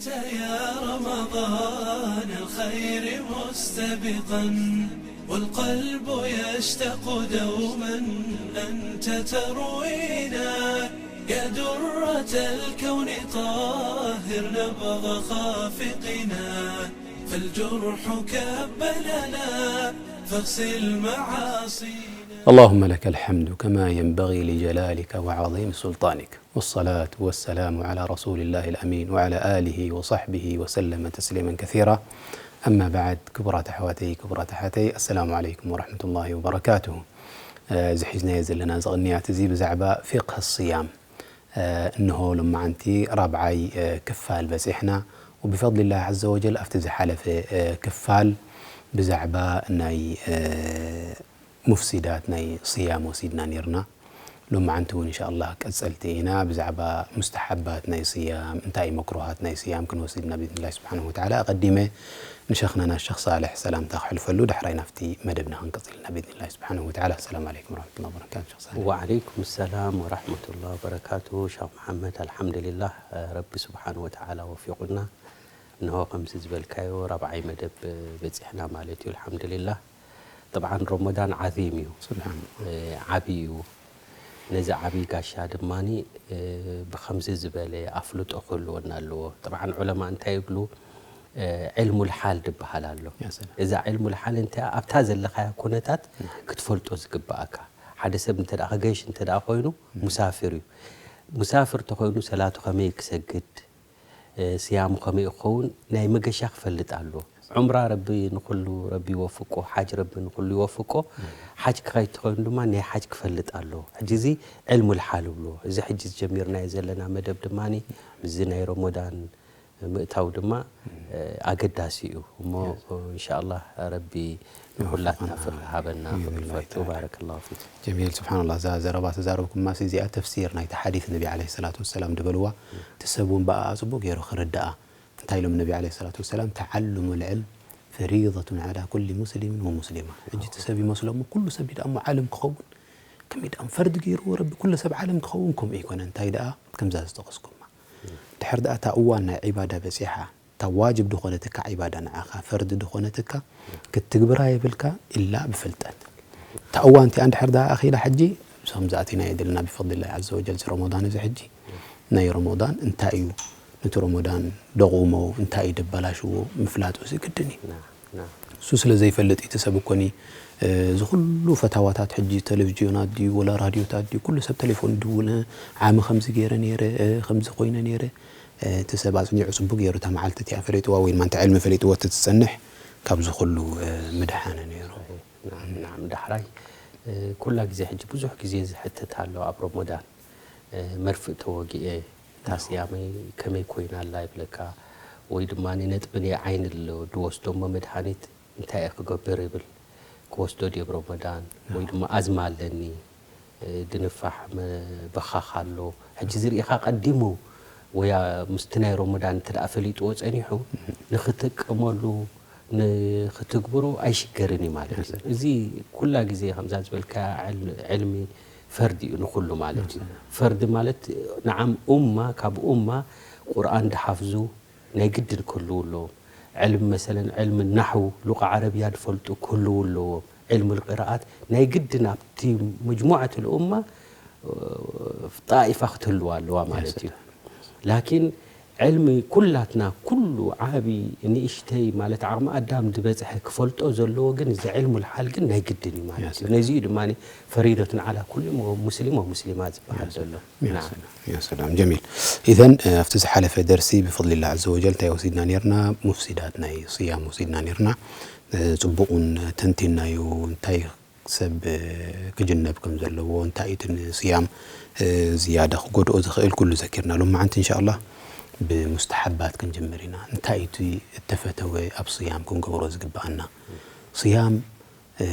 يا رمضان الخير مستبقا، والقلب يشتاق دوما أنت تروينا. يا درة الكون طهر نبض خافقنا، فالجرح كب لنا فاغسل معاصينا. اللهم لك الحمد كما ينبغي لجلالك وعظيم سلطانك، والصلاة والسلام على رسول الله الأمين وعلى آله وصحبه وسلم تسليما كثيرا. أما بعد، ክቡራት ኣሕዋተይ፣ ክቡራት ኣሓተይ፣ السلام عليكم ورحمة الله وبركاته. እዚ ሒዝናዮ ዘለና እዚ ቅንያት እዚ ብዛዕባ ፊቅህ ስያም፣ እ፣ እንሆ ሎማዓንቲ ራብዓይ፣ እ፣ ክፋል በጺሕና። وبفضل الله عز وجل ኣብቲ ዝሓለፈ፣ እ፣ ክፋል ብዛዕባ ናይ፣ እ፣ ሙፍሲዳት ናይ ስያም ወሲድና ኔርና። ሎማዓንቲ እውን إن شاء الله ቀጸልቲ ኢና። ብዛዕባ ሙስተሓባት ናይ ስያም፣ እንታይ መክሩሃት ናይ ስያም ክንወስድ ኢና ብኢዝኒላህ ስብሓነሁ ወተዓላ። ኣቐዲመ ንሸኽናና ሸኽ ሳልሕ ሰላምታ ክሕልፈሉ፣ ዳሕራይ ናብቲ መደብና ክንቅጽል ኢና ብኢዝኒላህ ስብሓነሁ ወተዓላ። السلام عليكم ورحمة الله وبركاته شيخ صالح. وعليكم السلام ورحمة الله وبركاته شيخ محمد. الحمد لله، ረቢ ስብሓነሁ ወተዓላ ወፊቑና። እንሆ ከምዚ ዝበልካዮ ራብዓይ መደብ በጺሕና ማለት እዩ። ኣልሓምዱሊላህ። ጠብዓን ረመዳን ዓዚም እዩ። ስብሓን። እ፣ ዓቢ እዩ። ነዚ ዓቢ ጋሻ ድማኒ፣ እ፣ ብኸምዚ ዝበለ ኣፍልጦ ክህልወና ኣለዎ። ጠብዓን ዑለማ እንታይ ይብሉ? እ፣ ዕልሙል ሓል ድበሃል ኣሎ። ያ ሰላም። እዛ ዕልሙል ሓል እንታይ ኣብታ ዘለኻያ ኩነታት ክትፈልጦ ዝግብኣካ። ሓደ ሰብ እንተ ደኣ ክገይሽ እንተ ደኣ ኮይኑ ሙሳፊር እዩ። ሙሳፊር ተኾይኑ ሰላቱ ከመይ ክሰግድ፣ እ፣ ስያሙ ከመይ ክኸውን ናይ መገሻ ክፈልጥ ኣሎ። ዑምራ ረቢ ንኹሉ ረቢ ይወፍቆ፣ ሓጅ ረቢ ንኹሉ ይወፍቆ። ሓጅ ክኸይድ ተኾይኑ ድማ ናይ ሓጅ ክፈልጥ ኣሎ። ሕጂ እዚ ዕልሙል ሓል ይብሎ። እዚ ሕጂ ዝጀሚርናዮ ዘለና መደብ ድማኒ ምስዚ ናይ ረመዳን ምእታው ድማ፣ እ፣ ኣገዳሲ እዩ። እሞ፣ ኢንሻኣላህ ረቢ ንኹላትና ፍርሂ ሃበና። ብኢዝኒላህ ተዓላ። ባረከላሁ ፊክ። ጀሚል፣ ስብሓንላህ፣ እዛ ዘረባ ተዛረብኩማ፣ እዚኣ ተፍሲር ናይቲ ሓዲስ ነቢ ዓለይሂ ሰላቱ ወሰላም ዝበልዋ፣ እቲ ሰብ እውን ብኣ ጽቡቕ ገይሩ ክርድኣ። እንታይ ኢሎም ነቢ ዓለይሂ ሰላቱ ወሰላም? "ተዓሉሙል ዕልም ፈሪደቱን ዓላ ኩሊ ሙስሊምን ወሙስሊማ።" ሕጂ እቲ ሰብ ይመስሎ እሞ፣ ኩሉ ሰብ ደኣ እሞ ዓለም ክኸውን፣ ከመይ ደኣ ፈርዲ ገይሩ ረቢ ኩሉ ሰብ ዓለም ክኸውን? ከምኡ ኣይኮነ። እንታይ ደኣ ከምዛ ዝጠቐስኩማ፣ ድሕር ደኣ እታ እዋን ናይ ዒባዳ በጺሓ፣ እታ ዋጅብ ድኾነትካ ዒባዳ ንዓኻ፣ ፈርዲ ድኾነትካ ክትትግብራ የብልካ ኢላ ብፍልጠት። እታ እዋን እቲኣ እንድሕር ደኣ ኣኺላ፣ ሕጂ ከምዚ ኣቲናዮ ዘለና ብፈድሊላሂ ዐዘ ወጀል፣ እዚ ረመዳን እዚ ሕጂ ናይ ረመዳን እንታይ እዩ፣ ነቲ ረመዳን ደቑሞ እንታይ እዩ ደበላሽዎ ምፍላጡ እዚ ግድን እዩ። ና፣ ና። እሱ ስለ ዘይፈልጥ እዩ፣ እቲ ሰብ እኮኒ፣ እ፣ እዚ ኩሉ ፈታዋታት ሕጂ ቴሌቪዥናት ድዩ ወላ ራድዮታት ድዩ፣ ኩሉ ሰብ ቴሌፎን ይድውል፣ እ፣ ዓሚ ከምዚ ገይረ ነይረ፣ እ፣ ከምዚ ኮይነ ነይረ፣ እ፣ እቲ ሰብ ኣጽኒዑ ጽቡቕ ገይሩ እታ መዓልቲ እቲኣ ፈሊጥዋ ወይ ድማ እቲ ዕልሚ ፈሊጥዎ እንተትጸንሕ ካብዚ ኩሉ፣ እ፣ ምድሓነ ነይሩ። ናም፣ ናም፣ ዳሕራይ፣ እ፣ ኩላ ግዜ ሕጂ ብዙሕ ግዜ ዝሕተት ኣሎ ኣብ ረመዳን፣ እ፣ መርፍእ ተወጊኤ፣ እታ ስያመይ ከመይ ኮይና ኣላ ይብለካ፣ ወይ ድማ ነጥቢ ናይ ዓይኒ ኣሎ፣ ድወስዶ እሞ መድሃኒት እንታይ እየ ክገብር ይብል፣ ክወስዶ ድየ ኣብ ረመዳን፣ ወይ ድማ ኣዝማ ኣለኒ፣ እ፣ ድንፋሕ መ-፣ በኻኽ ኣሎ። ሕጂ ዝርኢኻ ቀዲሙ ወይ፣ ኣ፣ ምስቲ ናይ ረመዳን እንተ ደኣ ፈሊጥዎ ጸኒሑ፣ ንኽትጥቀመሉ፣ ንኽትግብሮ ኣይሽገርን እዩ ማለት እዩ። እዚ ኩላ ግዜ ከምዛ ዝበልካ ዕል-፣ ዕልሚ ፈርዲ እዩ ንኹሉ ማለት እዩ። ፈርዲ ማለት ንዓም ኡማ፣ ካብ ኡማ ቁርኣን ድሓፍዙ ናይ ግድን ክህልዉ ኣለዎም። ዕልሚ መሰለን፣ ዕልሚ ናሕው፣ ሉቓ ዓረብያ ድፈልጡ ክህልዉ ኣለዎም። ዕልሚ ልቅራኣት ናይ ግድን ኣብቲ መጅሙዐት ልኡማ፣ እ፣ ጣኢፋ ክትህልዋ ኣለዋ ማለት እዩ። ያ ሰላም። ላኪን ዕልሚ ኩላትና፣ ኩሉ ዓቢ ንእሽተይ ማለት ዓቕሚ ኣዳም ዝበጽሐ ክፈልጦ ዘለዎ፣ ግን እዚ ዕልሙል ሓል ግን ናይ ግድን እዩ ማለት እዩ። ያ ሰላም። ነዚ እዩ ድማ ፈሪደቱን ዓላ ኩሉ ሙስሊም ወሙስሊማ ዝበሃል ዘሎ። ያ ናም። ሰላም፣ ያ ሰላም፣ ጀሚል። ኢዘን፣ እ፣ ኣብቲ ዝሓለፈ ደርሲ ብፈድሊላህ ዐዘ ወጀል እንታይ ወሲድና ኔርና? ሙፍሲዳት ናይ ስያም ወሲድና ኔርና። እ፣ ጽቡቕ እውን ተንቲንናዮ፣ እንታይ ሰብ፣ እ፣ ክጅነብ ከም ዘለዎ፣ እንታይ እቲ ንስያም፣ እ፣ ዝያዳ ክጎድኦ ዝኽእል ኩሉ ዘኪርና። ሎማዓንቲ እንሻኣላህ ብሙስተሓባት ክንጅምር ኢና። እንታይ እቲ እተፈተወ ኣብ ስያም ክንገብሮ ዝግብኣና? ስያም እ፣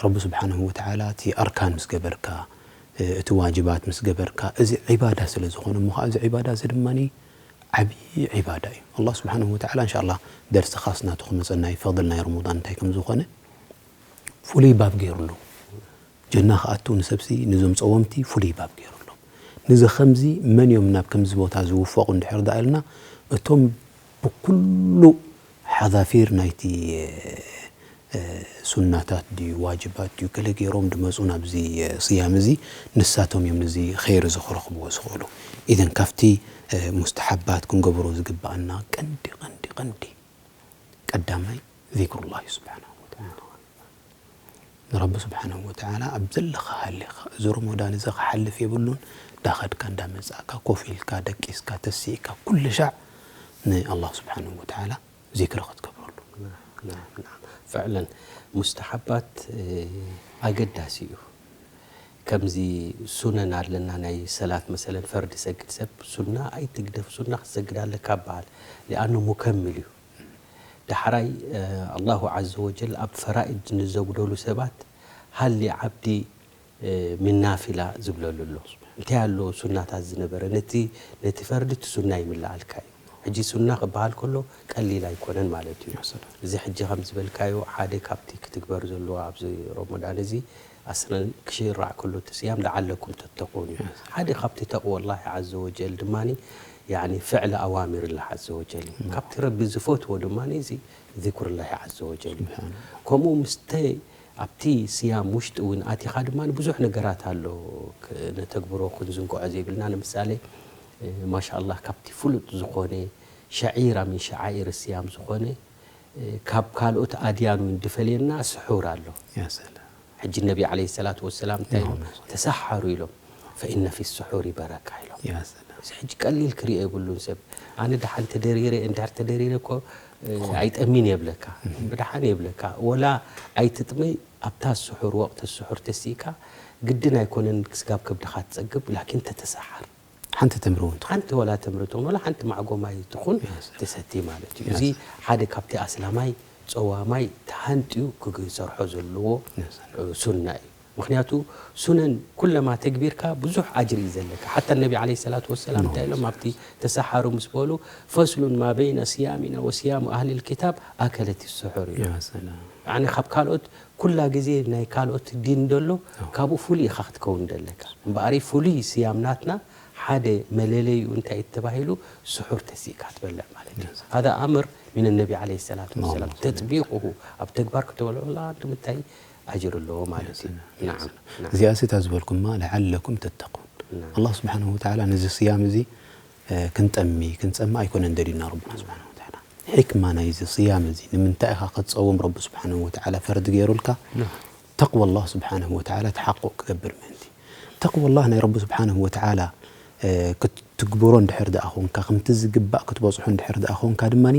ረቢ ስብሓንሁ ወተዓላ እቲ ኣርካን ምስ ገበርካ፣ እ፣ እቲ ዋጅባት ምስ ገበርካ፣ እዚ ዒባዳ ስለ ዝኾነ፣ እሞ ኸዓ እዚ ዒባዳ እዚ ድማኒ ዓብዪ ዒባዳ እዩ። ኣላህ ስብሓንሁ ወተዓላ እንሻኣላህ ደርሲ ኻስ ናቱ ክመፀና እዩ፣ ፈድል ናይ ረመዳን እንታይ ከም ዝኾነ ፍሉይ ባብ ገይሩ ኣሎ። ጀና ክኣቱ ንሰብሲ፣ ንዞም ፀወምቲ ፍሉይ ባብ ገይሩ ኣሎ። ንዚ ኸምዚ መን እዮም ናብ ከምዚ ቦታ ዝውፈቑ እንድሕር ደኣ ኢልና፣ እቶም ብኩሉ ሓዛፊር ናይቲ ሱናታት ድዩ ዋጅባት ድዩ ገለ ገይሮም ድመፁ ናብዚ ስያም እዚ፣ ንሳቶም እዮም ነዚ ኸይር እዚ ክረኽብዎ ዝኽእሉ። ኢዘን ካብቲ ሙስተሓባት ክንገብሮ ዝግብኣና ቀንዲ ቀንዲ ቀንዲ ቀዳማይ ዚክሩላህ ስብሓናሁ ወተዓላ። ንረቢ ስብሓናሁ ወተዓላ ኣብ ዘለኻ ሃሊኻ፣ እዚ ሮሞዳን እዚ ክሓልፍ የብሉን። እንዳኸድካ እንዳመጻእካ፣ ኮፍ ኢልካ ደቂስካ ተሲእካ ኩሉ ሻዕ ንኣላህ ስብሓናሁ ወተዓላ ዚክሪ ክትገብረሉ። ፍዕለን ሙስተሓባት ኣገዳሲ እዩ። ከምዚ ሱነን ኣለና ናይ ሰላት መሰለን ፈርዲ ሰግድ ሰብ ሱና ኣይትግደፍ ሱና ክትሰግድ ኣለካ በሃል ሊኣኑ ሙከምል እዩ። ዳሕራይ ኣላሁ ዓዘ ወጀል ኣብ ፈራኢድ ንዘጉደሉ ሰባት ሃሊ ዓብዲ ሚን ናፊላ ዝብለሉ ኣሎ። እንታይ ኣሎ ሱናታት ዝነበረ ነቲ ነቲ ፈርዲ እቲ ሱና ይምልኣልካ እዩ። ሕጂ ሱና ክበሃል ከሎ ቀሊል ኣይኮነን ማለት እዩ። እዚ ሕጂ ከም ዝበልካዮ ሓደ ካብቲ ክትግበር ዘለዎ ኣብዚ ረመዳን እዚ ኣስለን ክሽራዕ ከሎ እቲ ስያም ለዓለኩም ተተቁን እዩ። ሓደ ካብቲ ተቅወላሂ ዓዘ ወጀል ድማ ያኒ ፍዕለ ኣዋሚርላህ ዓዘ ወጀል እዩ። ካብቲ ረቢ ዝፈትዎ ድማ እዚ ዚክሩላሂ ዓዘ ወጀል እዩ። ከምኡ ምስተ ኣብቲ ስያም ውሽጢ እውን ኣቲኻ ድማ ብዙሕ ነገራት ኣሎ ነተግብሮ ክንዝንግዖ ዘይብልና ንምሳሌ ማሻ ኣላህ ካብቲ ፍሉጥ ዝኾነ ሸዒራ ምን ሸዓኢር ስያም ዝኾነ ካብ ካልኦት ኣድያን እውን ድፈልየና ስሑር ኣሎ። ሕጂ ነቢ ዓለይሂ ሰላቱ ወሰላም እንታይ ኢሎም? ተሰሓሩ ኢሎም። ፈኢነ ፊ ስሑሪ በረካ ኢሎም። እዚ ሕጂ ቀሊል ክሪኦ የብሉን ሰብ። ኣነ ደሓን ተደሪረ እንድሕር ተደሪረ እኮ ኣይጠሚን የብለካ ብድሓን የብለካ ወላ ኣይትጥመይ ኣብታ ስሑር ወቅቲ ስሑር ተሲእካ ግድን ኣይኮነን ክስጋብ ከብድኻ ትጸግብ ላኪን ተተሰሓር ሓንቲ ተምሪ እውን ትኹን ሓንቲ ወላ ተምሪ ትኹን ወላ ሓንቲ ማዕጎ ማይ ትኹን ተሰቲ ማለት እዩ። እዚ ሓደ ካብቲ ኣስላማይ ጸዋማይ ተሃንጥዩ ክሰርሖ ዘለዎ ሱና እዩ። ምክንያቱ ሱነን ኩለማ ተግቢርካ ብዙሕ ኣጅሪ እዩ ዘለካ። ሓታ ነቢ ዓለይሂ ሰላቱ ወሰላም እንታይ ኢሎም ኣብቲ ተሰሓሩ ምስ በሉ ፈስሉን ማ በይነ ስያሚና ወስያሙ ኣህሊል ኪታብ ኣከለት ስሑር እዩ። ያኒ ካብ ካልኦት ኩላ ግዜ ናይ ካልኦት ዲን ደሎ ካብኡ ፍሉይ ኢኻ ክትከውን ደለካ። እምበኣሪ ፍሉይ ስያም ናትና ሓደ መለለይኡ እንታይ እዩ ተባሂሉ ስሑር ተሲእካ ትበልዕ ማለት እዩ። هذا أمر من النبي عليه الصلاة والسلام تطبيقه ኣብ ተግባር ክትበልዑ ከለኻ እንታይ ኣጅር ኣለዎ ማለት እዩ። ናዓም ናዓም። እዚኣ ስታ ዝበልኩማ ለዓለኩም ተተቁን። ናዓም። ኣላህ ስብሓንሁ ወተዓላ ነዚ ስያም እዚ እ፣ ክንጠሚ ክንጸሚ ኣይኮነን ደልዩና ረብና ስብሓንሁ ወተዓላ። ሕክማ ናይዚ ስያም እዚ ንምንታይ ኢኻ ክትጸውም ረቢ ስብሓንሁ ወተዓላ ፈርድ ገይሩልካ? ተቅዋ ኣላህ ስብሓንሁ ወተዓላ ተሓቁቕ ክገብር ምእንቲ። ተቅዋ ኣላህ ናይ ረቢ ስብሓንሁ ወተዓላ ክትግብሮ እንድሕር ደኣ ኾንካ፣ ከምቲ ዝግባእ ክትበጽሖ እንድሕር ደኣ ኾንካ ድማኒ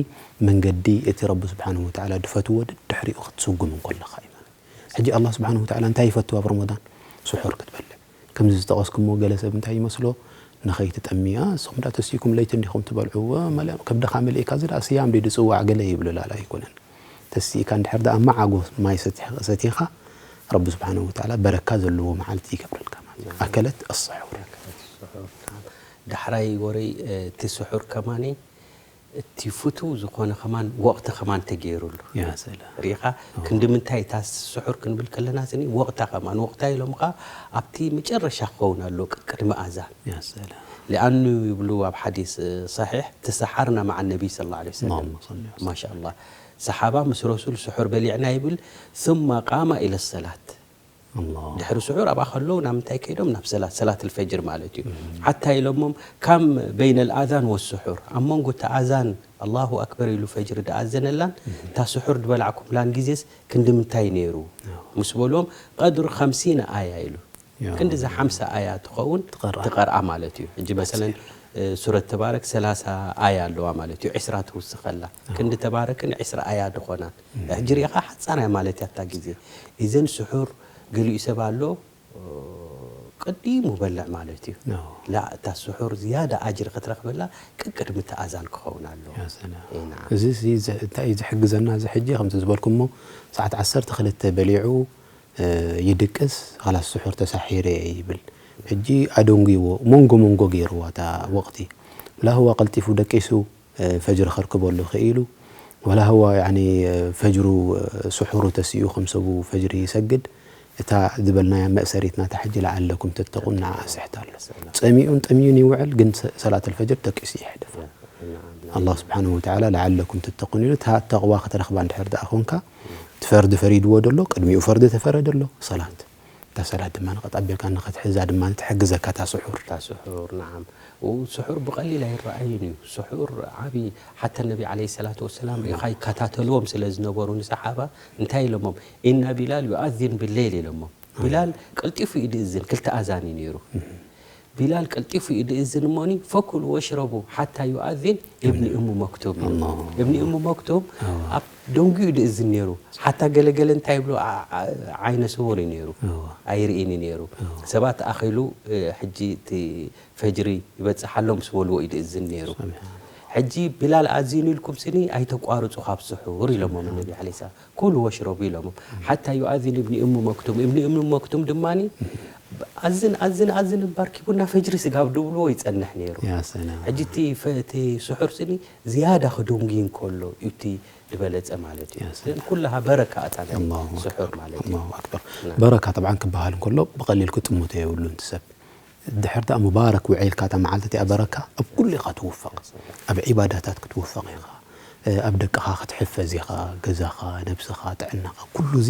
መንገዲ እቲ ረቢ ስብሓንሁ ወተዓላ ድፈትዎ ደድሕሪኡ ክትስጉም እንከለኻ እዩ ማለት እዩ። ሕጂ ኣላህ ስብሓንሁ ወተዓላ እንታይ ይፈቱ ኣብ ረመዳን? ስሑር ክትበልዕ። ከምዚ ዝጠቐስኩሞ ገለ ሰብ እንታይ ይመስሎ? ንኸይትጠሚ፣ ኣ፣ ንስኹም ደኣ ተሲእኩም ለይቲ እንዲኹም ትበልዑ፣ እ፣ መለ-፣ ከብድኻ መሊእካ፣ እዚ ደኣ ስያም ድዩ ዝጽዋዕ ገለ ይብሉ ላላ ኣይኮነን። ተሲእካ እንድሕር ደኣ መዓጎ ማይ ሰቲሕ-፣ ሰቲኻ፣ ረቢ ስብሓንሁ ወተዓላ በረካ ዘለዎ መዓልቲ ይገብረልካ ማለት እዩ። ኣከለት ኣስሑር። ዳሕራይ ወረይ፣ እ፣ እቲ ስሑር ከማኒ እቲ ፍቱው ዝኾነ ከማን ወቕቲ ከማን ተገይሩሉ። ያ ሰላም። ርኢኻ? ኣዎ። ክንዲ ምንታይ እታ ስሑር ክንብል ከለና ስኒ ወቕታ ከማን፣ ወቕታ ኢሎምኻ ኣብቲ መጨረሻ ክኸውን ኣለዎ፣ ቅድሚ ኣዛን። ያ ሰላም። ሊኣኑ ይብሉ ኣብ ሓዲስ፣ እ፣ ሰሒሕ፣ ተሰሓርና መዓ ነቢይ ሰለላሁ ዐለይሂ ወሰለም። اللهم صل وسلم. ማሻኣላህ። ሰሓባ ምስ ረሱል ስሑር በሊዕና ይብል፣ ثم قام إلى الصلاة. ኣላህ። ድሕሪ ስሑር ኣብኣ ከለዉ ናብ ምንታይ ከይዶም? ናብ ሰላት፣ ሰላት ኣልፈጅር ማለት እዩ። ሓታ ኢሎሞም፣ ካም በይነ ልኣዛን ወስሑር፣ ኣብ መንጎ እቲ ኣዛን ኣላሁ ኣክበር ኢሉ ፈጅሪ ድኣዘነላን እታ ስሑር ድበላዕኩምላን ግዜስ ክንዲ ምንታይ ነይሩ? ምስ በልዎም፣ ቀድሪ ኸምሲነ ኣያ ኢሉ። ያ ክንዲ እዛ ረቢ። ሓምሳ ኣያ ትኸውን ትቐርኣ። ትቐርኣ ማለት እዩ። ሕጂ መሰለን፣ እ፣ ሱረት ተባረክ ሰላሳ ኣያ ኣለዋ ማለት እዩ። ዕስራ ትውስኸላ። ክንዲ ተባረክን ዕስራ ኣያ ድኾናን። ሕጂ ሪኢኻ ሓጻር እያ ማለት እያ እታ ግዜ። ኢዘን ስሑር ገሊኡ ሰብ ኣሎ፣ እ፣ ቀዲሙ በልዕ ማለት እዩ። ኖ። ላ፣ እታ ስሑር ዝያዳ ኣጅሪ ክትረኽበላ ቅቅድሚ እቲ ኣዛን ክኸውን ኣለዎ። ያ ሰላም። እ፣ ነዓም። እዚ፣ እዚ ዝ-፣ እንታይ እዩ ዝሕግዘና? እዚ ሕጂ ከምቲ ዝበልኩሞ ሰዓት ዓሰርተ ክልተ በሊዑ፣ እ፣ ይድቅስ፣ ኻላስ ስሑር ተሳሒረ እየ ይብል። ሕጂ ኣደንጉይዎ፣ መንጎ መንጎ ገይርዋ እታ ወቕቲ። ላህዋ ቀልጢፉ ደቂሱ፣ እ፣ ፈጅሪ ከርክበሉ ኽኢሉ። ወላ ህዋ፣ ያኒ፣ እ፣ ፈጅሩ፣ እ፣ ስሑሩ ተሲኡ ከም ሰቡ ፈጅሪ ይሰግድ። እታ ዝበልናያ መእሰሪት ናታ ሕጂ ለዓለኩም ተተቁን ንዓኣ ስሕት ኣሎ። ጸሚኡን ጠምዩን ይውዕል፣ ግን ሰ-፣ ሰላት ኣልፈጅር ደቂሱ ይሕልፋ። ናዓም፣ ናዓም። ኣላህ ስብሓነሁ ወተዓላ ለዓለኩም ተተቁን ኢሉ፣ እታ ተቕዋ ክትረኽባ እንድሕር ደኣ ኾንካ፣ እቲ ፈርዲ ፈሪድዎ ደሎ፣ ቅድሚኡ ፈርዲ ተፈረደ ኣሎ፣ ሰላት። እታ ሰላት ድማ ቀጥ ኣቢልካ ንኸትሕዛ ድማ ትሕግዘካ እታ ስሑር። እታ ስሑር፣ ነዓም። ው-፣ ስሑር ብቐሊል ኣይረኣይን እዩ። ስሑር ዓቢ፣ ሓታ ነቢ ዓለይሂ ሰላቱ ወሰላም ኢኻ ይከታተልዎም ስለ ዝነበሩ ንሰሓባ እንታይ ኢሎሞም? "ኢና ቢላል ዩኣዚን ብለይል" ኢሎሞም። ቢላል ቀልጢፉ እዩ ድእዝን፣ ክልተ ኣዛን እዩ ነይሩ። ቢላል ቀልጢፉ እዩ ድእዝን እሞኒ፣ "ፈኩሉ ወሽረቡ ሓታ ዩኣዚን እብኒ እሙ መክቱም" ኢሉ። ኣላሁ እብኒ እሙ መክቱም ኣዋ። ኣብ ደንጉ እዩ ድእዝን ነይሩ። ሓታ ገለገለ እንታይ ይብሉ? ዓ-፣ ዓ-፣ ዓይነ ስውር እዩ ነይሩ። ኣዋ። ኣይርእን እዩ ነይሩ። ኣዋ። ሰባት ኣኺሉ፣ እ፣ ሕጂ እቲ ፈጅሪ ይበጽሕ ኣሎ ምስ በልዎ እዩ ድእዝን ነይሩ። ሰሚዐ። ሕጂ ቢላል ኣዚኑ ኢልኩም ስኒ ኣይተቋርጹ ካብ ስሑር ኢሎሞም ነቢ ዓለይሂ ሰላም። "ኩሉ ወሽረቡ" ኢሎሞም። ሓታ ዩኣዚን እብኒ እሙ መክቱም። እብኒ እሙ መክቱም ድማኒ፣ "ኣዝን፣ ኣዝን፣ ኣዝን" እምበር ኪቡና ፈጅሪ ስጋብ ድብልዎ ይጸንሕ ነይሩ። ያ ሰላም። ሕጂ እቲ ፈ-፣ እቲ ስሑር ስኒ ዝያዳ ክድንጉ እንከሎ እዩ እቲ ዝበለጸ ማለት እዩ። ያ ሰላም። እዘን ኩላሃ በረካ እታ ናይ ኣላሁ ስሑር ኣክበር፣ ማለት እዩ። ኣላሁ ኣክበር። ናም። በረካ ጠብዓን ክበሃል እንከሎ ብቐሊል ክጥምቶ የብሉን እቲ ሰብ። ድሕር ደኣ ሙባረክ ውዒልካ እታ መዓልቲ እቲኣ በረካ ኣብ ኩሉ ኢኻ ትውፈቕ። ኣብ ዒባዳታት ክትውፈቕ ኢኻ። እ፣ ኣብ ደቅኻ ክትሕፈዝ ኢኻ፣ ገዛኻ፣ ነብስኻ፣ ጥዕናኻ፣ ኩሉ እዚ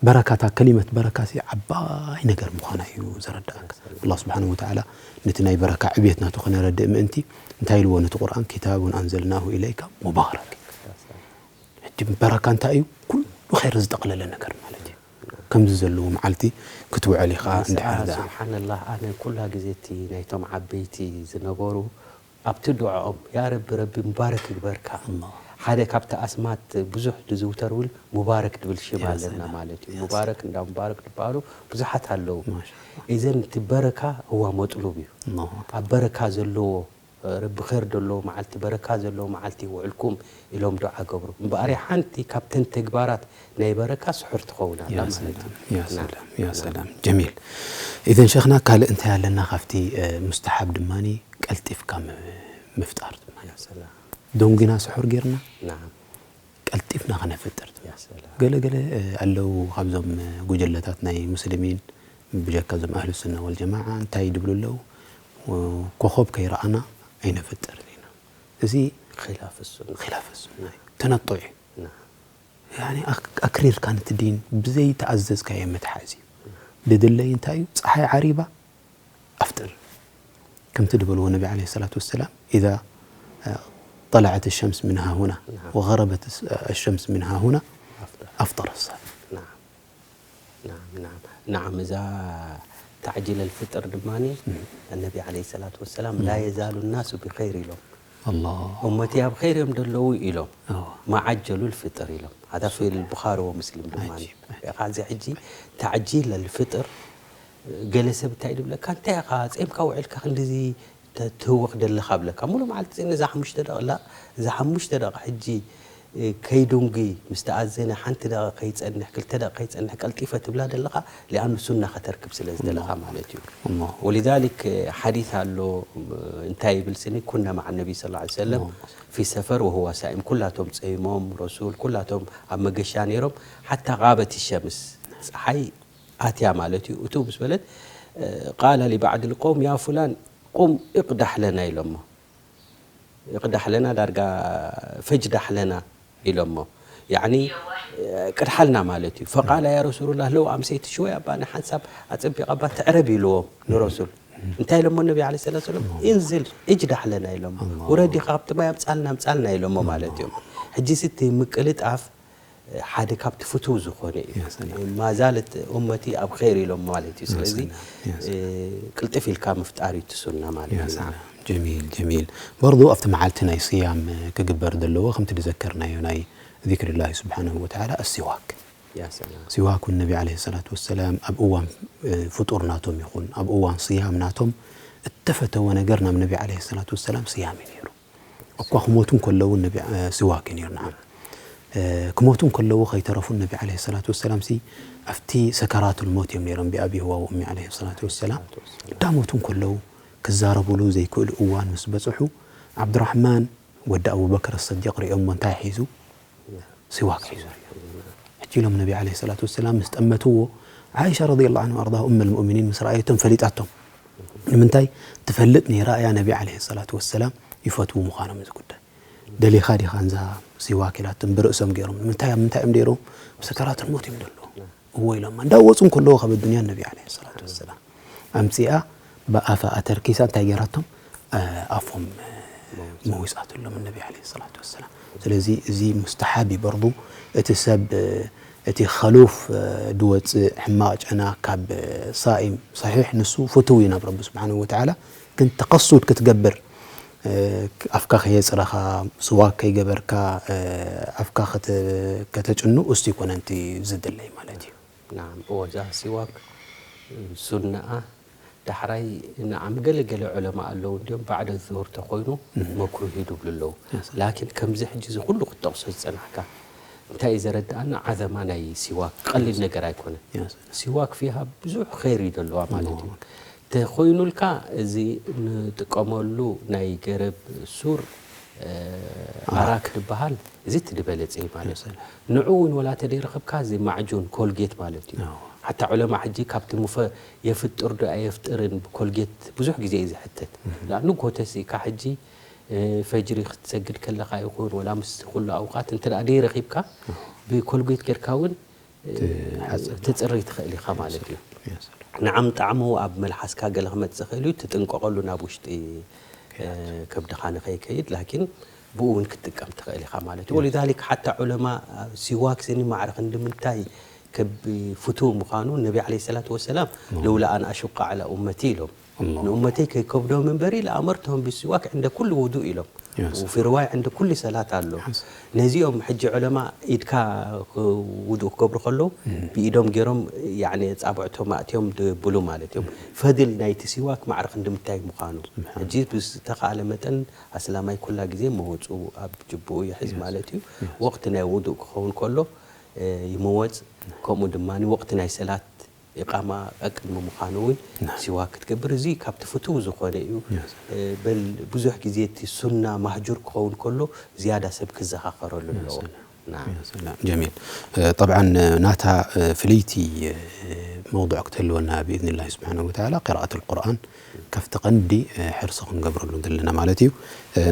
በረካ፣ እታ ከሊመት በረካ እዚ ዓባይ ነገር ምዃና እዩ ዘረድኣካ። ኣላህ ስብሓነሁ ወተዓላ ነቲ ናይ በረካ ዕብየት ናቱ ክነረድእ ምእንቲ እንታይ ኢልዎ ነቲ ቁርኣን? "ኪታቡን ኣንዘልናሁ ኢለይካ ሙባረክ።" ሕጂ በረካ እንታይ እዩ? ኩሉ ኸይር ዝጠቕለለ ነገር ማለት እዩ። ከምዚ ዘለዎ መዓልቲ ክትውዕል ኢኻ። ንስኣ እንድሕር ደኣ ስብሓንላህ፣ ኣነ ኩላ ግዜ እቲ ናይቶም ዓበይቲ ዝነበሩ ኣብቲ ዱዓኦም፣ "ያ ረቢ፣ ረቢ ሙባረክ ይግበርካ።" ኣላሁ። ሓደ ካብቲ ኣስማት ብዙሕ ዝዝውተር እውን ሙባረክ ድብል ሽም ያ ኣለና ሰላም፣ ማለት እዩ። ያ ሙባረክ፣ ሰላም። እንዳ ሙባረክ ዝበሃሉ ብዙሓት ኣለዉ። ማሻ ኣላህ። እዘን እቲ በረካ እዋ መጥሉብ እዩ። ኣላሁ ኣክበር። ኣብ በረካ ዘለዎ፣ ረቢ ኸይር ዘለዎ መዓልቲ፣ በረካ ዘለዎ መዓልቲ ይውዕልኩም ኢሎም ዱዓ ገብሩ። እምበኣር ሓንቲ ካብተን ተግባራት ናይ በረካ ስሑር ትኸውን ኣላ ያ ማለት ሰላም፣ እዩ። ያ ናም፣ ሰላም፣ ያ ናም። ሰላም። ጀሚል። ኢዘን ሸኽና ካልእ እንታይ ኣለና ካብቲ፣ እ፣ ሙስተሓብ ድማኒ ቀልጢፍካ ም-፣ ምፍጣር ድማ። ያ ሰላም። ደንጉና ስሑር ጌርና ናም። ቀልጢፍና ከነፍጥር። ያ ሰላም። ገለ ገለ፣ እ፣ ኣለዉ ካብዞም፣ እ፣ ጉጀለታት ናይ ሙስሊሚን ብጀካ እዞም ኣህሉ ሱና ወል ጀማዓ እንታይ ድብሉ ኣለዉ? እ፣ ኮኾብ ከይረኣና ኣይነፍጥርን ኢና። እዚ ኺላፍ ሱና። ኺላፍ ሱና እዩ። ተነጡዕ እዩ። ናም። ያኒ ኣክ-፣ ኣክሪርካ ነቲ ዲን ብዘይተኣዘዝካዮ ምትሓዝ እዩ። ድድለይ እንታይ እዩ? ጸሓይ ዓሪባ ኣፍጥር። ከምቲ ዝበልዎ ነቢ ዓለይሂ ሰላቱ ወሰላም፣ "ኢዛ፣ አ፣ ጠለዐት ሸምስ ምን ሃሁና ናም። ወገረበት ሸምስ ምን ሃሁና ኣፍጠረ። ኣፍጠረ ሳኢም።" ናም። ናም፣ ናም። ናም፣ እዛ ተዕጂል ኣልፍጥር ድማኒ እም። ነቢ ዓለይሂ ሰላቱ ወሰላም፣ እም። "ላ የዛሉ ናሱ ብኸይር" ኢሎም። ኣላህ። "እመቲ ኣብ ኸይር እዮም ዘለዉ" ኢሎም። ኣዎ። "ማዓጀሉ ልፍጥር" ኢሎም። ሃዛ ፊ ሱብሓን። ልቡኻሪ ወሙስሊም ድማኒ። ዓጂብ፣ ዓጂብ። ካዚ ሕጂ ተዕጂል ኣልፍጥር ገለ ሰብ እንታይ ድብለካ፣ "እንታይ ኢኻ ጼምካ ውዒልካ ክንድዚ ተ-፣ ትህወኽ ደለኻ?" ብለካ። ሙሉእ መዓልቲ ጼም እዛ ሓሙሽተ ደቂቕ፣ ላ፣ እዛ ሓሙሽተ ደቂቕ ሕጂ፣ እ፣ ከይድንጉ ምስ ተኣዘነ ሓንቲ ደቂቕ ከይጸንሕ፣ ክልተ ደቂቕ ከይጸንሕ ቀልጢፈ ትብላ ደለኻ፣ ሊኣኑ ሱና ከተርክብ ስለ ዝደለኻ ኣላሁ ማለት እዩ። ኣላሁ። ወሊዛሊክ፣ እ፣ ሓዲስ ኣሎ፣ እ፣ እንታይ ይብል ስኒ፣ "ኩና መዓ ነቢ ሰለላሁ ዐለይሂ ወሰለም ኣላሁ። ፊ ሰፈር ወሁዋ ሳኢም"፣ ኩላቶም ጸይሞም፣ ረሱል ኩላቶም ኣብ መገሻ ነይሮም፣ ሓታ ጋበት ሸምስ፣ ጸሓይ ኣትያ ማለት እዩ። እቱ ምስ በለት፣ እ፣ ቃለ ሊባዕድ ልቀውም፣ "ያ ፉላን፣ ቁም እቅዳሕ ለና" ኢሎሞ። "እቅዳሕ ለና" ዳርጋ "ፈጅዳሕ ለና" ኢሎሞ። ያዕኒ፣ እ፣ ቅድሓልና ማለት እዩ። ፈቃለ፣ "ያ ረሱሉላህ፣ ለው ኣምሰይቲ ሽወይ ኣባ ንሓንሳብ ኣጸቢቕ ኣባ ትዕረብ" ኢልዎም ንረሱል። እንታይ ኢሎሞ ነቢ ዓለይሂ ሰላቱ ወሰላም? "ኢንዝል እጅዳሕ ለና" ኢሎሞ። ኣላሁ። "ውረድ ኢኻ ካብቲ ማይ ኣምጻልና፣ ኣምጻልና" ኢሎሞ ማለት እዮም። ሕጂ ስቲ ምቅልጣፍ ሓደ ካብቲ ፍቱው ዝኾነ እዩ። ያ ሰላም። ማዛለት ኡመቲ ኣብ ኸይር ኢሎም ማለት እዩ። ያ ስለዚ፣ ሰላም፣ ያ እ፣ ሰላም። ቅልጥፍ ኢልካ ምፍጣር እዩ እቲ ሱና ማለት ያ እዩ። ሰላም። ጀሚል፣ ጀሚል። በርዱ ኣብቲ መዓልቲ ናይ ስያም ክግበር ዘለዎ፣ ከምቲ ዝዘከርናዮ ናይ ዚክሪላሂ ስብሓነሁ ወተዓላ፣ ኣሲዋክ። ያ ሰላም። ሲዋክ እውን ነቢ ዓለይሂ ሰላቱ ወሰላም ኣብ እዋን፣ እ፣ ፍጡር ናቶም ይኹን ኣብ እዋን ስያም ናቶም እተፈተወ ነገር ናብ ነቢ ዓለይሂ ሰላቱ ወሰላም ስያም እዩ ነይሩ። እኳ ክሞቱ እንከለዉ ነቢ፣ እ፣ ሲዋክ እዩ ነይሩ፣ ነዓም። እ፣ ክሞቱ እንከለዉ ከይተረፉ ነቢ ዓለይሂ ሰላቱ ወሰላም ሲ ኣብቲ ሰከራቱል ሞት እዮም ነይሮም፣ ቢኣቢ ሁዋ ወኡሚ ዓለይሂ ሰላቱ ወሰላም። እንዳሞቱ እንከለዉ ክዛረቡሉ ዘይክእሉ እዋን ምስ በጽሑ፣ ዓብዱራሕማን ወዲ ኣቡበከር ሰዲቅ ሪኦሞ እንታይ ሒዙ? ሲዋክ ሒዙ ሪኦ። ሕጂ ኢሎም ነቢ ዓለይሂ ሰላቱ ወሰላም ምስ ጠመትዎ፣ ዓኢሻ ረዲየላሁ ዐንሃ ወኣርዳሃ ኡመል ሙእሚኒን ምስ ረኣየቶም ፈሊጣቶም። ንምንታይ? ትፈልጥ ነይራ እያ ነቢ ዓለይሂ ሰላቱ ወሰላም ይፈትዉ ምዃኖም እዚ ጉዳይ። ደሊኻ ዲኻ እንዛ ሲዋክ ኢላቶም ብርእሶም ገይሮም። ንምንታይ ኣብ ምንታይ እዮም ደይሮም? ብሰከራት ሞት እዮም ደለዉ። እዎ ኢሎም እንዳወፁ እንከለዉ ካብ ኣዱንያ ነቢ ዓለይሂ ሰላቱ ወሰላም ኣምፂኣ ብኣፋ ኣተርኪሳ እንታይ ገይራቶም? ኣፎም መዊፃትሎም ነቢ ዓለይሂ ሰላቱ ወሰላም። ስለዚ እዚ ሙስተሓብ እዩ በርዱ። እቲ ሰብ እቲ ከሉፍ ድወፅእ ሕማቕ ጨና ካብ ሳኢም ሰሒሕ ንሱ ፍትው እዩ ናብ ረቢ ስብሓንሁ ወተዓላ። ግን ተቐሱድ ክትገብር ኣፍካ ከየፅረኻ ስዋክ ከይገበርካ ኣፍካ ከተጭኑ እስቲ ይኮነ ንቲ ዝድለይ ማለት እዩ። ናም እወ እዛ ሲዋክ ሱናኣ ዳሕራይ ንዓም ገለ ገለ ዑለማ ኣለዉ እንዲዮም ባዕደ ዙሁር ተኮይኑ መክሩህ እዩ ድብሉ ኣለዉ። ላኪን ከምዚ ሕጂ እዚ ኩሉ ክትጠቕሶ ዝጸናሕካ እንታይ እዩ ዘረድኣና ዓዘማ ናይ ሲዋክ ቀሊል ነገር ኣይኮነ። ሲዋክ ፊሃ ብዙሕ ኸይር እዩ ዘለዋ ማለት እዩ። ተኾይኑልካ እዚ ንጥቀመሉ ናይ ገረብ ሱር ኣራክ ዝበሃል እዚ እቲ ዝበለፀ እዩ ማለት እዩ። ንዑ እውን ወላ ተደይረኸብካ እዚ ማዕጁን ኮልጌት ማለት እዩ። ሓታ ዑለማ ሕጂ ካብቲ ሙፈ የፍጥር ዶ ኣየፍጥርን ብኮልጌት ብዙሕ ግዜ እዩ ዝሕተት። ላኣኑ ጎተሲእካ ሕጂ ፈጅሪ ክትሰግድ ከለኻ ይኹን ወላ ምስ ኩሉ ኣውቃት እንተ ደኣ ደይረኺብካ ብኮልጌት ጌርካ እውን ትጽሪ ትኽእል ኢኻ ማለት እዩ። ንዓም ጣዕሙ ኣብ መልሓስካ ገለ ክመጽእ ይኽእል እዩ፣ ትጥንቀቐሉ ናብ ውሽጢ ከብድኻ ንኸይከይድ፣ ላኪን ብኡ እውን ክትጥቀም ትኽእል ኢኻ ማለት እዩ። ወሊዛሊክ ሓታ ዑለማ ሲዋክ ስኒ ማዕረ ክንዲ ምንታይ ከብ ፍቱው ምዃኑ ነቢ ዓለይሂ ሰላቱ ወሰላም ለውላ ኣን ኣሹቃ ዓላ ኡመቲ ኢሎም ንኡመተይ ከይከብዶም እምበሪ ለኣመርቶም ብሲዋክ ዕንደ ኩሉ ውዱእ ኢሎም። وفي رواية عند كل صلاة ኣሎ። ነዚኦም ሕጂ ዑለማ ኢድካ ውዱእ ክገብሩ ከለዉ ብኢዶም ገይሮም ያኒ ጻብዕቶም ኣእትዮም ድብሉ ማለት እዮም። ፈድል ናይቲ ሲዋክ ማዕረ ክንዲ ምታይ ምዃኑ ሕጂ ብዝተኻእለ መጠን ኣስላማይ ኩላ ግዜ መወፅኡ ኣብ ጅብኡ ይሕዝ ማለት እዩ። ወቕቲ ናይ ውዱእ ክኸውን ከሎ ይመወፅ። ከምኡ ድማ ወቕቲ ናይ ሰላት ኢቃማ ቀቅድሚ ምዃኑ እውን ሲዋክ ክትገብር እዚ ካብቲ ፍትው ዝኾነ እዩ። በል ብዙሕ ግዜ እቲ ሱና ማህጁር ክኸውን ከሎ ዝያዳ ሰብ ክዘኻኸረሉ ኣለዎ። ጀሚል። ጠብዓን ናታ ፍልይቲ መውضዕ ክትህልወና ብኢዝኒላሂ ስብሓነሁ ወተዓላ ቂራኣት ልቁርኣን ካብቲ ቀንዲ ሕርሲ ክንገብረሉ ዘለና ማለት እዩ።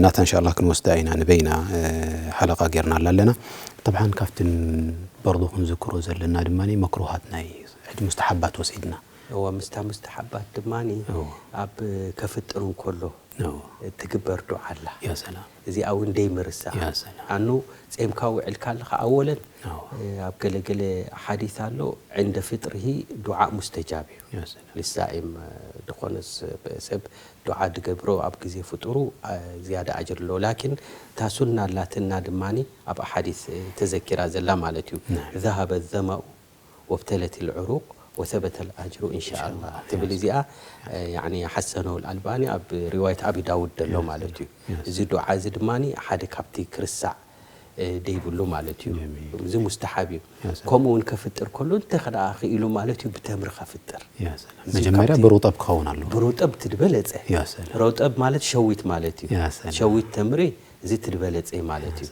ናታ እንሻላ ክንወስዳ ኢና ንበይና ሓለቃ ጌርናላ ኣለና። ጠብዓን ካብትን በርዱ ክንዝክሮ ዘለና ድማ መክሩሃት ናይ ሕጂ ሙስተሓባት ወሲድና። እወ ምስታ ሙስተሓባት ድማ ኣብ ከፍጥር እንከሎ ትግበር ዱዓ ኣላ። እዚኣ እውን ደይምርሳ። ኣኑ ጼምካ ውዕልካ ኣለኻ ኣወለን ኣብ ገለገለ ሓዲት ኣሎ ዕንደ ፍጥርሂ ዱዓ ሙስተጃብ እዩ። ልሳኢም ዝኾነ ሰብ ዱዓ ድገብሮ ኣብ ግዜ ፍጡሩ ዝያዳ ኣጅር ኣለዎ። ላኪን እታ ሱና ኣላትና ድማ ኣብ ኣሓዲስ ተዘኪራ ዘላ ማለት እዩ። ذهب الظمأ وابتلت العروق وثبت الأجر إن شاء الله ትብል እዚኣ ያኒ ሓሰነሁ ኣልኣልባኒ ኣብ ሪዋየት ኣቢ ዳውድ ዘሎ ማለት እዩ። እዚ ዱዓ እዚ ድማ ሓደ ካብቲ ክርሳዕ ደይብሉ ማለት እዩ። እዚ ሙስተሓብ እዩ። ከምኡ እውን ከፍጥር ከሎ እንተ ከደኣ ክኢሉ ማለት እዩ ብተምሪ ከፍጥር። መጀመርያ ብሩጠብ ክኸውን ኣለዎ። ብሩጠብ ትድበለፀ። ሮጠብ ማለት ሸዊት ማለት እዩ። ሸዊት ተምሪ እዚ ትድበለፀ ማለት እዩ።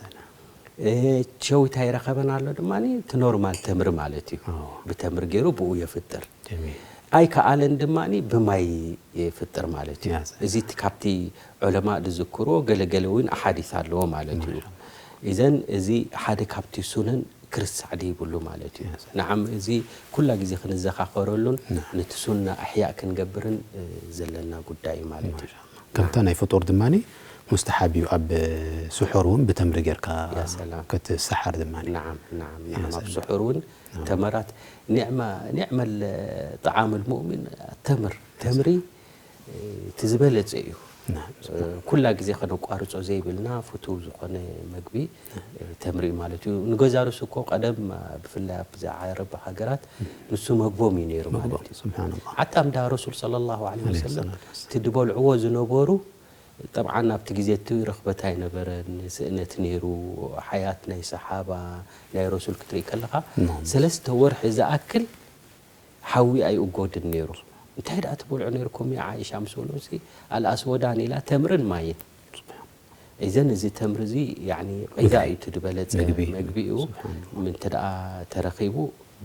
ሸዊት ኣይረኸበን ኣሎ ድማ እቲ ኖርማል ተምሪ ማለት እዩ። ብተምሪ ገይሩ ብኡ የፍጥር። ኣይከኣለን ድማ ብማይ የፍጥር ማለት እዩ። እዚ እቲ ካብቲ ዑለማ ዝዝክርዎ ገለገለ እውን ኣሓዲስ ኣለዎ ማለት እዩ። ኢዘን እዚ ሓደ ካብቲ ሱነን ክርስዕ ደይብሉ ማለት እዩ። ንዓም እዚ ኩላ ግዜ ክንዘኻኸረሉን ነቲ ሱና ኣሕያእ ክንገብርን ዘለና ጉዳይ እዩ ማለት እዩ። ከምታ ናይ ፍጡር ድማ ሙስተሓብ እዩ። ኣብ ስሑር እውን ብተምሪ ጌርካ ክትሰሓር ድማ ኣብ ስሑር እውን ተመራት ኒዕመ ጣዓም ልሙእሚን ተምር ተምሪ እቲ ዝበለፀ እዩ። ኩላ ግዜ ከነቋርፆ ዘይብልና ፍቱው ዝኾነ መግቢ ተምሪ እዩ ማለት እዩ። ንገዛ ርእሱ እኮ ቀደም ብፍላይ ኣብዚ ዓረብ ሃገራት ንሱ መግቦም እዩ ነይሩ ማለት እዩ። ሓታ እንዳ ረሱል ሰለላሁ ዐለይሂ ወሰለም እቲ ዝበልዕዎ ዝነበሩ ጠብዓን ኣብቲ ግዜ እቲ ረኽበት ኣይነበረን፣ ስእነት ነይሩ፣ ሓያት ናይ ሰሓባ ናይ ረሱል ክትርኢ ከለኻ ሰለስተ ወርሒ ዝኣክል ሓዊ ኣይእጎድን ነይሩ። እንታይ ደኣ ትበልዑ ነይርኩም ያ ዓይሻ ምስ በልዑ ሲ ኣልኣስወዳን ኢላ ተምርን ማይን። እዘን እዚ ተምሪ እዚ ያኒ ቂዛ እዩ እቲ ዝበለፀ መግቢ እዩ። እንተ ደኣ ተረኺቡ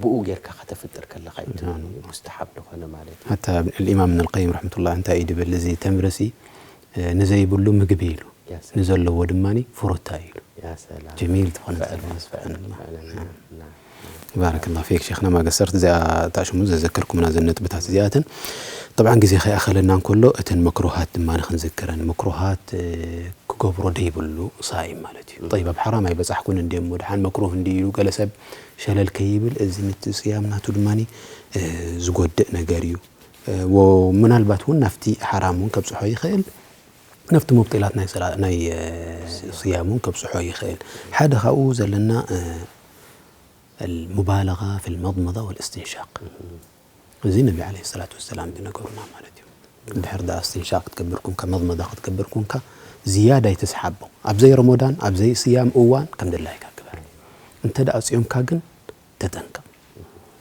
ብኡ ጌርካ ከተፍጥር ከለኻ እዩ እቲ ሙስተሓብ ዝኾነ ማለት እዩ። ሓታ ልኢማም እብን ልቀይም ረሕመቱላህ እንታይ እዩ ድብል እዚ ተምሪ ሲ ንዘይብሉ ምግቢ ኢሉ። ንዘለዎ ድማ ፍሩታ እዩ ኢሉ። ጀሚል ዝኾነ ዘረባ ስብሓንላ። ባረከላሁ ፊክ ሸይኽና ማገሰርት፣ እዚኣ ታሽሙ ዘዘከርኩምና ዘን ነጥብታት እዚኣተን። ጠብዓን ግዜ ከይኣኸለና እንከሎ እተን መክሩሃት ድማ ክንዝክረን። መክሩሃት ክገብሮ ደይብሉ ሳኢም ማለት እዩ። ጠይብ፣ ኣብ ሓራም ኣይበጻሕኩን እንድየ እሞ ደሓን መክሩህ እንድዩ ኢሉ ገለ ሰብ ሸለል ከይብል፣ እዚ ንቲ ስያም ናቱ ድማ ዝጎድእ ነገር እዩ። ወምናልባት እውን ናብቲ ሓራም እውን ከብጽሖ ይኽእል፣ ናብቲ ሙብጢላት ናይ ስያም እውን ከብጽሖ ይኽእል። ሓደ ካብኡ ዘለና ሙባለጋ ፊል መድመዳ ወልእስትንሻቅ። እዚ ነቢ ዓለይሂ ሰላቱ ወሰላም ዝነገሩና ማለት እዩ። እንድሕር ደኣ እስትንሻቅ ክትገብር ኩንካ፣ መድመዳ ክትገብር ኩንካ፣ ዝያዳ ኣይትስሓቦ። ኣብ ዘይ ረመዳን፣ ኣብ ዘይ ስያም እዋን ከም ድላይካ ግበር። እንተ ደኣ ጽዮምካ ግን ተጠንቀቕ።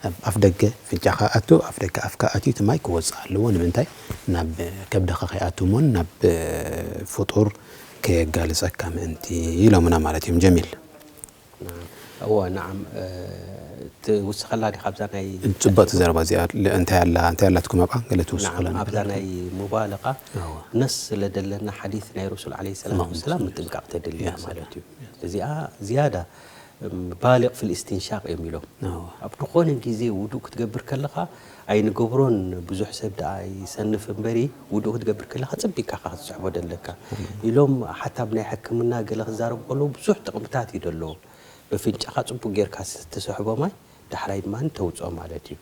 ኣብ ኣፍ ደገ ፍንጫኻ ኣቱ፣ ኣፍ ደገ ኣፍካ ኣትዩ እቲ ማይ ክወጽእ ኣለዎ። ንምንታይ? ናብ ከብድኻ ከይኣቱ እሞን ናብ ፍጡር ከየጋልጸካ ምእንቲ ኢሎምና ማለት እዮም። ጀሚል። እወ፣ ነዓም። ትውስኸላ ዲኻ ኣብዛ ናይ ጽብቕቲ ዘረባ እዚኣ? እንታይ ኣላ፣ እንታይ ኣላትኩም ኣብኣ? ገለ ትውስኸላ ነዓም፣ ኣብዛ ነገር? ናይ ሙባለቓ እወ። ነስ ስለ ደለና ሓዲስ ናይ ረሱል ዓለይሂ ሰላቱ ኣላሁመ ወሰላም ሰሊ። ምጥንቃቕ ተድልያ ያ ሰላም። ማለት እዩ። እዚኣ ዝያዳ ባሊቕ ፊል ኢስቲንሻቕ እዮም ኢሎም። እወ። ኣብ ዝኾነ ግዜ ውዱእ ክትገብር ከለኻ ኣይንገብሮን፣ ብዙሕ ሰብ ደኣ ይሰንፍ እምበሪ፣ ውዱእ ክትገብር ከለኻ ጽቢካ ኢኻ ክትስሕቦ ደለካ ኢሎም። ሓታ ኣብ ናይ ሕክምና ገለ ክዛረቡ ከለዉ ብዙሕ ጥቕምታት እዩ ደለዎ። በፍንጫኻ ጽቡቅ ጌርካ ስ-፣ ትስሕቦ ማይ ዳሕራይ ድማ ተውጽኦ ማለት እዩ።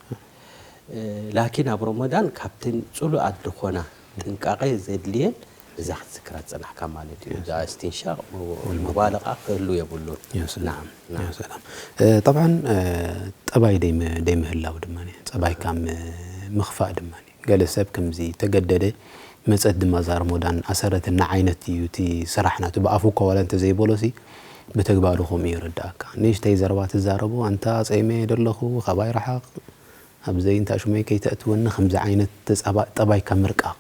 እ፣ ላኪን ኣብ ረመዳን ካብተን ጽሉኣት ዝኾና ጥንቃቐ ዘድልየን እዛ ክትዝክራ ዝጸናሕካ ማለት እዩ። እዛ እስትንሻቕ ሙ-፣ ሙባለቓ ክህሉ የብሉን። ያ ሰላም። ናዓም፣ ያ ናዓም። ሰላም። እ፣ ጠብዓን፣ እ፣ ጠባይ ደይም-፣ ደይምህላው ድማ፣ ጸባይካ ም-፣ ምኽፋእ ድማ። ገለ ሰብ ከምዚ ተገደደ፣ መጸት ድማ እዛ ረመዳን ኣሰረትና ዓይነት እዩ እቲ ስራሕ ናቱ። ብኣፉ እኳ ዋላ እንተዘይበሎሲ፣ ብተግባሩ ከምኡ ይርድኣካ። ንእሽተይ ዘረባ ትዛረቦ፣ ኣንታ ጸይመ እየ ደለኹ፣ ካባይ ረሓቕ፣ ኣብ ዘይንታ ሽመይ ከይተእትወኒ፣ ከምዚ ዓይነት ተጻባ-፣ ጠባይካ ምርቃቕ።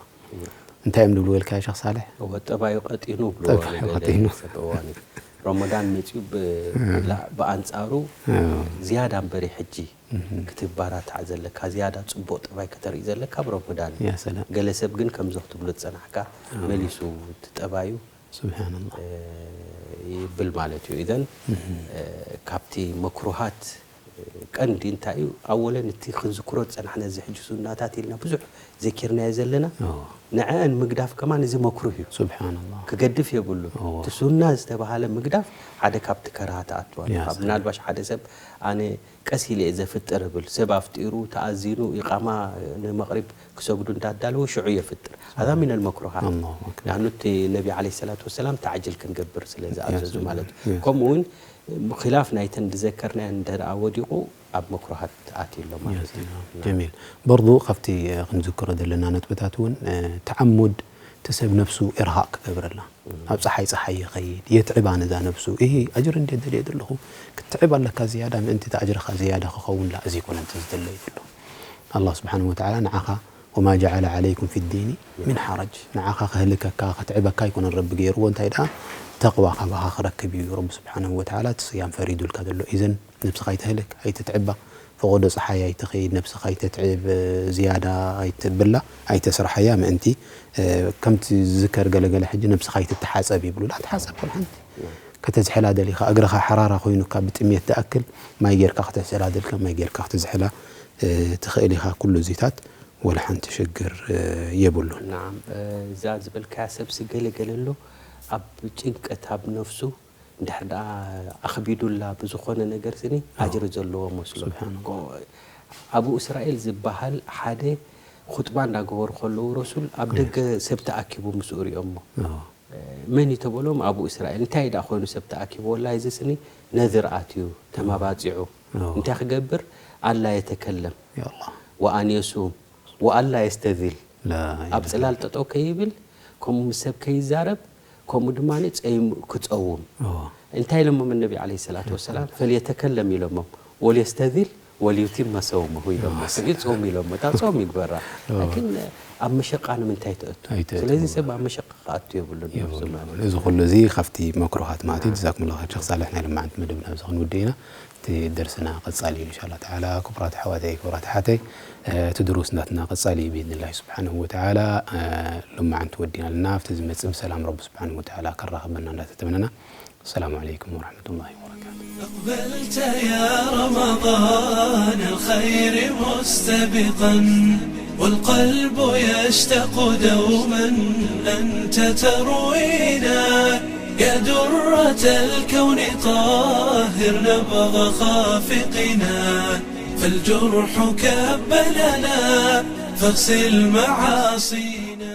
እንታይ እዮም ዝብሉ በልካዮ ሸኽ ሳልሕ? እወ፣ ጠባዩ ቀጢኑ ብሎ ጠባዩ ነገ ቀጢኑ። ሰብ እዋን እዩ። ረመዳን መጺኡ ብ-፣ ላ-፣ ብኣንጻሩ እዎ። ዝያዳ እምበሪ ሕጂ ክትባራታዕ ዘለካ፣ ዝያዳ ጽቡቕ ጠባይ ከተርኢ ዘለካ ኣብ ረመዳን እዩ። ያ ሰላም። ገለ ሰብ ግን ከምዚ ክትብሎ ዝጸናሕካ ኣዎ። መሊሱ እቲ ጠባዩ፣ ስብሓንላህ። እ፣ ይብል ማለት እዩ። ኢዘን፣ እህ። እ፣ ካብቲ መክሩሃት ቀንዲ እንታይ እዩ? ኣወለን እቲ ክንዝክሮ ዝጸናሕና እዚ ሕጂ ሱናታት ኢልና ብዙሕ ዘኪርናዮ ዘለና፣ ኣዎ። ንዐአን ምግዳፍ ከማን እዚ መክሩህ እዩ። ስብሓንላህ። ክገድፍ የብሉን። ኣዎ። እቲ ሱና ዝተባሃለ ምግዳፍ ሓደ ካብቲ ከራሃ ትኣትዋ ያ ኢኻ። ሰላም። ምናልባሽ ሓደ ሰብ ኣነ ቀስ ኢለ እየ ዘፍጥር እብል። ሰብ ኣፍጢሩ፣ ተኣዚኑ፣ ኢቓማ ንመቕሪብ ክሰግዱ እንዳዳለወ ሽዑ የፍጥር። ኣዛ ሚነል መክሩሃት። ኣላሁ ኣክበር። ያኑ እቲ ነቢ ዓለይሂ ሰላቱ ወሰላም ተዕጅል ክንገብር ስለ ዝኣዘዙ ያ ማለት እዩ። ሰላም። ከምኡ እውን ኺላፍ ናይተን ዝዘከርናየን እንተ ደኣ ወዲቑ ኣብ መክሩሃት ኣትዩ ኣሎ ማለት እዩ። ያ ሰላም። ናም። ጀሚል። በርዱ ካብቲ፣ እ፣ ክንዝክሮ ዘለና ነጥብታት እውን፣ እ፣ ተዓሙድ እቲ ሰብ ነፍሱ ኢርሃቕ ክገብረላ። ኣብ ጸሓይ ጸሓይ ይኸይድ፣ የትዕባ ነዛ ነፍሱ። ኢሂ፣ ኣጅሪ እንድየ ደልየ ዘለኹ፣ ክትዕብ ኣለካ ዝያዳ፣ ምእንቲ እቲ ኣጅርኻ ዝያዳ ክኸውን ላ፣ እዚ ኣይኮነን እቲ ዝደለይ ዘሎ። ኣላህ ስብሓነሁ ወተዓላ ንዓኻ፣ "ወማ ጀዓለ ዓለይኩም ፊ ዲኒ ሚን ሓረጅ." ንዓኻ ከህልከካ፣ ከትዕበካ ኣይኮነን ረቢ ገይርዎ፣ እንታይ ደኣ፣ ተቕዋ ካባኻ ክረክብ እዩ ረቢ ስብሓነሁ ወተዓላ እቲ ስያም ፈሪዱልካ ዘሎ። ኢዘን ነብስኻ ኣይተህልክ፣ ኣይትትዕባ። ፈቐዶ ጸሓይ ኣይትኸይድ፣ ነብስኻ ኣይተትዕብ፣ ዝያዳ ኣይትብላ፣ ኣይተስርሓያ ምእንቲ፣ እ፣ ከምቲ ዝዝከር ገለገለ ሕጂ ነብስኻ ኣይትተሓጸብ ይብሉ። ላ ተሓጸብ ወላ ሓንቲ። ከተዝሕላ ደሊኻ፣ እግርኻ ሓራራ ኮይኑካ ብጥምየት ዝኣክል ማይ ጌርካ ከተዝሕላ ደልካ፣ ማይ ጌርካ ከተዝሕላ፣ እ፣ ትኽእል ኢኻ። ኩሉ እዚታት ወላ ሓንቲ ሽግር፣ እ፣ የብሉን። ናዓም፣ እ፣ እዛ ዝበልካያ ሰብሲ ገለ ገለ ኣሎ፣ ኣብ ጭንቀት፣ ኣብ ነፍሱ እንድሕር ደኣ ኣኽቢዱላ ብዝኾነ ነገር ስኒ ኣዎ። ኣጅሪ ዘለዎ መስሎ። ስብሓንላህ። ኮ-፣ ኣቡ እስራኤል ዝበሃል ሓደ ኹጥባ እንዳገበሩ ከለዉ ረሱል ኣብ ደገ ሰብ ተኣኪቡ ምስኡ ሪኦሞ። ኣዎ። መን እዩ ተበሎም? ኣቡ እስራኤል። እንታይ ደኣ ኮይኑ ሰብ ተኣኪቡ? ወላሂ እዚ ስኒ ነዝር ኣትዩ፣ ተመባጺዑ። ኣዎ። እንታይ ክገብር? ኣላ የተከለም ያ ኣላህ። ወኣን የሱም ወኣላ የስተዚል። ላ ኣብ ኢላሃ ጽላል ኢላ። ጠጠው ከይብል፣ ከምኡ ምስ ሰብ ከይዛረብ፣ ከምኡ ድማ ጸይሙ ክጸውም። እዎ። እንታይ ኢሎሞም ነቢ ዓለይሂ ሰላቱ ወሰላም? ፈልየተከለም ኢሎሞም። ወልየስተዚል ወልዩቲም መሰውምሁ ኢሎሞ፣ ስግድ ጾም ኢሎሞ፣ እታ ጾም ይግበራ። ላኪን ኣብ መሸቃ ንምንታይ ተእቱ? ስለዚ ሰብ ኣብ መሸቃ ክኣቱ የብሉን። እዚ ኩሉ እዚ ካብቲ መክሩሃት ማለት እዩ። ጀዛኩሙላሁ ኸይር ሸኽ ሳልሕ። ናይ ልማዓንቲ መደብና ኣብዚ ክንውድእ ኢና። እቲ ደርስና ቀጻሊ እዩ ኢንሻላህ ተዓላ። ክቡራት ኣሕዋተይ፣ ክቡራት ኣሓተይ፣ እቲ ድሩስ ናትና ቀጻሊ እዩ ብኢዝኒላሂ ስብሓነሁ ወተዓላ። ሎማዓንቲ ወዲና ኣለና። ኣብቲ ዝመጽእ ብሰላም ረቢ ስብሓነሁ ወተዓላ ከራኽበና እንዳተተመነና። السلام عليكم ورحمة الله وبركاته. أقبلت يا رمضان الخير مستبقا، والقلب يشتاق دوما أنت تروينا. يا درة الكون طهر نبض خافقنا، فالجرح كب لنا فاغسل معاصينا.